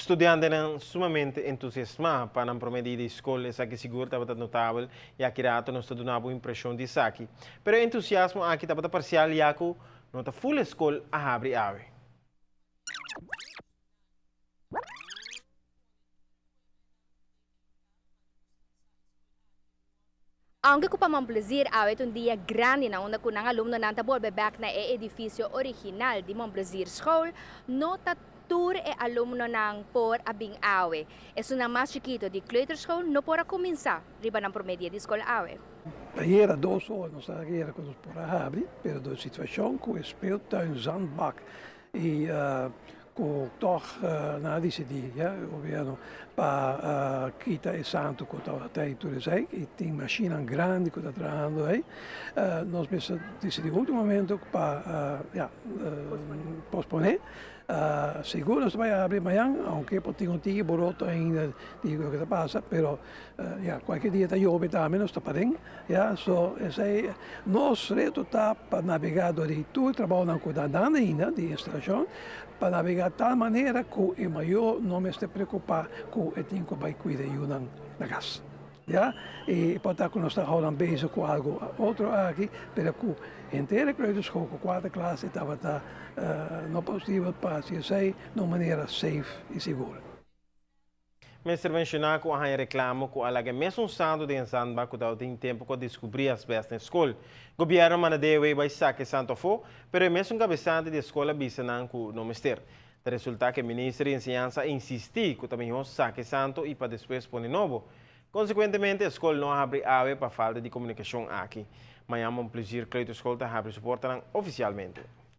Studiantenan sumamente entusiasmá pa nan promé dia di skol, esaki sigur tabata notabel i aki rato nos ta duna bo impreshon di esaki. Pero e entusiasmo aki tabata parsial ya ku no ta ful e skol a habri awe. Aunke ku pa Mon Plaisir awe ta un dia grandi na unda ku nan alumnonan ta bolbe bèk na e edifisio original di Mon Plaisir School, no ta tur e alumnonan por a bin awe. Esunnan mas chikito di kleuterschool no por a kuminsá riba nan promé dia di skol awe. Ayera dos ora nos a kere ku nos por a habri, pero door situashon ku e speeltuin zandbak i Ku tòg nan a disidí, ya, e gobièrnu, pa kita e santu ku tabata ei tur esei i tin mashinnan grandi ku ta trahando ei. Nos mester disidí último momento pa, ya, posponé. Sigur nos ta bai abri mañan, aunke por tin un tiki boroto ainda di loke ta pasa, pero ya, kualke dia ta yobe tambe nos ta paden, ya. So esei nos reto ta pa nabegá dor di tur e trabounan ku ta andando ainda di instalashon, pa nabegá tal manera ku e mayor no mester preokupá ku e tin ku bai kuida e yunan na kas. Ya, i por ta ku nos ta hou nan bezig ku algu otro aki, pero ku henter e kleuterschool ku kuater klas e tabata no posibel pa hasi esei na un manera safe i sigur. Mester menshoná ku a haña reklamo ku a laga e mesun santu den e zandbak ku tabatin tempu ku a diskubrí asbèst na e skol. Gobièrnu a manda DOW bai saka e santu afó, pero e mesun kabesante di e skol a bisa nan ku no mester. Ta resultá ku e minister di enseñansa a insistí ku ta mihó saka e santu i pa despues pone nobo. Konsekuentemente e skol no a habri awe pa falta di komunikashon aki. Mañan Mon Plezier Kleuterschool ta habri su portanan ofisialmente.